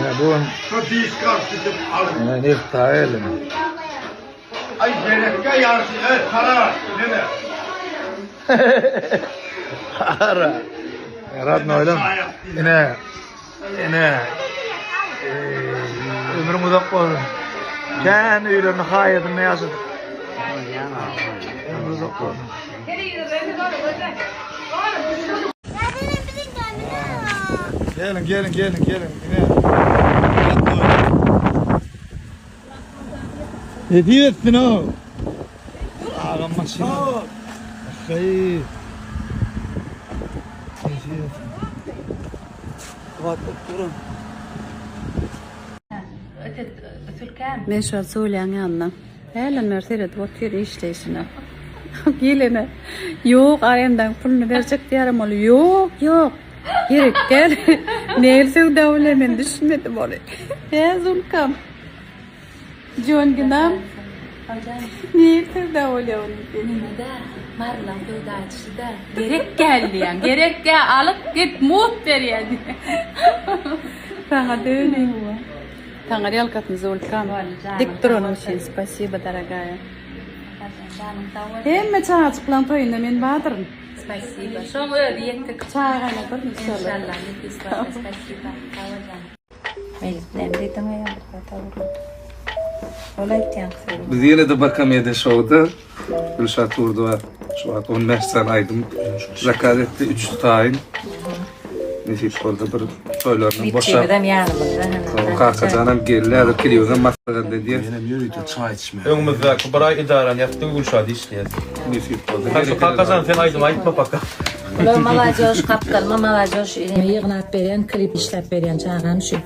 Ine bu gün Şu disk alyp gidip alyp. ine nefta geldim. Ay gerekkä ýarysy e para neme? Ara. Radnoýlam. Ine. Ine. Ömrüň uzak bolsun. Kän öýlerini haýadynda ýaşadyk. Ömrüň uzak bolsun. Gelin, gelin, gelin, gelin. Ine. Nesip etsin o. Agam maşyn. Hey. Nesip etsin. Men şu wagt Zuliýaň ýanynda. Hälden bäri seredip otyr işleýşine. Gelene ýok arendaň puluny berjek diýýärem ol ýok ýok gerek däl. Nähili söwda bolýar men düşünmedim ony. Hä Zulkam? Jonginam Nähili söwda bolýar onuňky? Neme-dä, Marylaň söwda edişi-dä. Gerek däl diýýän. Gerek däl, alyp git, mugt berýän diýýän. Saňa döneýin. Saňa ýalkasyn Zulkam. Dik duranyň üçin spasibo dorogaýa. Hemme çagajyklaň toýunda men bardyryn. Spasibo. Şoň özi ýetik. Çaý gaýnataryn inşallah. Inşallah nepis bolsa spasibo. Sag bol janym. Meýlis näme diýdiň aýal bir zat ogurlady. Ol aýtýan sözi. Biz ýene-de Bakamede şowda Gülşat Durdywa şu wagt 15 sany aýdym zakaz etdi, üçüsi taýyn. Nesip bolsa bir toýlaryny boşap. Klipçimizem ýanymyzda. Kakajanam geldi, häzir klibimizem maslahat edýär. Menem ýörite çaý içmäge. Öňümizdäki bir aý edarany ýapdyk Gülşat işleýär. Nesip bolsa. Tak şu Kakajan sen aýdym aýtma paka. Bular malajoş gapdalyma malajoş ýygnap berýän klip işläp berýän çagam şu.